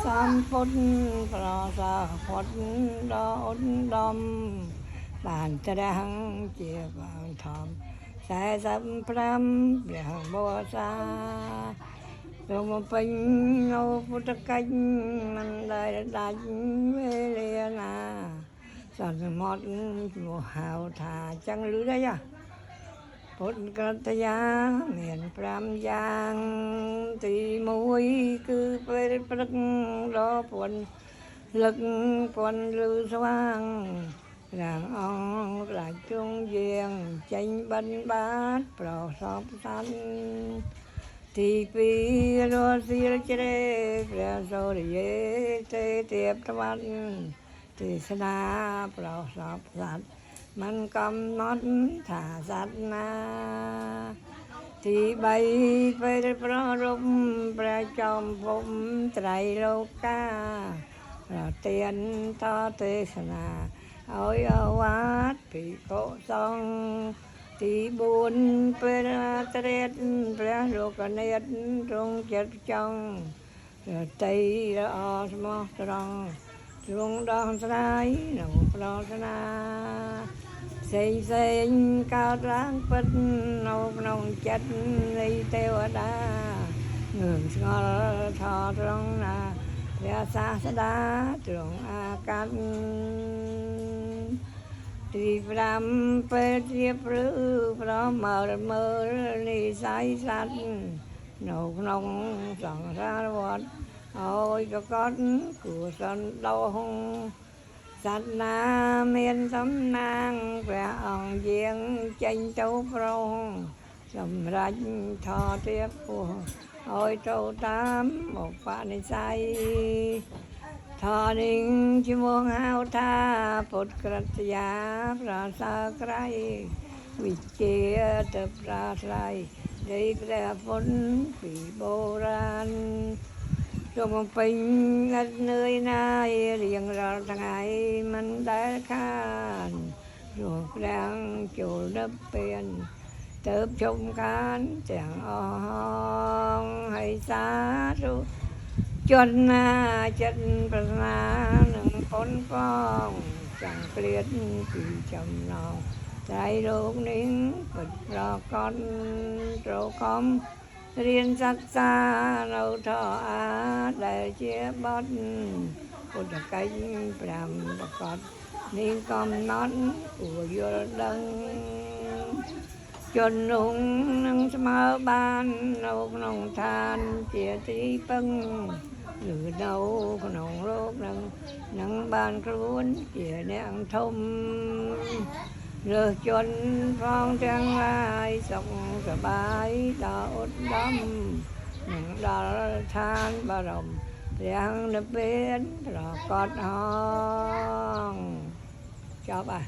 សម្ពុទ្ធប្រសើរផុតដ៏ឧត្តមបានត្រាស់ជាបងធំ45ព្រះបរសាទ្រង់បំពេញនៅពុទ្ធកិច្ចមិនដែលដាច់វេលាណាសន្មត់ឈ្មោះហៅថាចឹងឮដែរចាពុទ្ធក្រតយាមាន5យ៉ាងទី1គឺពេលព្រឹកដល់ពន់លឹកពន់ឬស្វាងរាងអង្គរាជជងយាងចេញបិណ្ឌបាតប្រសពសត្វទី2រសៀលជ្រេព្រះសូរិយេទេទៀបត្វាត់ទេសនាប្រសពសត្វមិនកំណត់ថាសត្វណាទី3ពេលប្ររពព្រះចំភពត្រៃលោកាប្រទានតទេសនាឲ្យអវាទភិក្ខុសង្ឃទី4ពេលត្រៀតព្រះលោកនាថទ្រង់ចិត្តចង់រតីល្អស្មោះត្រង់ទ្រង់ដោះស្រាយនៅប្រស្នាផ្សេងផ្សេងកើតឡើងពិតនៅក្នុងចិត្តនៃទេវតាងឿងស្ងល់ថត្រង់ណាព្រះសាស្តាទ្រង់អាកាសទី5ពេលជាព្រឺប្រមើលមើលនិស័យសត្វនៅក្នុងសង្សារវដ្តឲ្យកកត់គួសន្តោសសត្វណាមានសំណាងព្រះអង្គយាងចេញទៅប្រោសសម្រាប់ថទៀបពោះឲ្យទៅតាមឧបនិស្ស័យធនិងឈ្មោះហៅថាពុទ្ធក្រតយាប្រសើរក្រៃវិជាទៅប្រាស្រ័យនៃព្រះពុទ្ធពីបុរាណសូមបំពេញឥតនឿយណាយរៀងរាល់ថ្ងៃមិនដែលខានព្រោះព្រះចូលនិព្វានទៅជុំខានទាំងអស់ហើយសាធុជនណាចិត្តប្រាថ្នានឹងប៉ុនផងចាំងក្លៀតពីចំណងត្រៃលោកនេះពិតប្រកបត្រូវខំរៀនសិក្សានៅធម៌អាដែលជាបទពុទ្ធកិច្ច5ប្រកបនេះកំណត់គួរយល់ដឹងជននោះនឹងស្មើបាននៅក្នុងឋានជាទីពឹងឬនៅក្នុងលោកនឹងនឹងបានខ្លួនជាអ្នកធំរើសជនផងទាំងឡាយសុខសប្បាយដល់ឧត្តមនឹងដល់ឋានបរមព្រះនិព្វានប្រកបហងចប់อ่ะ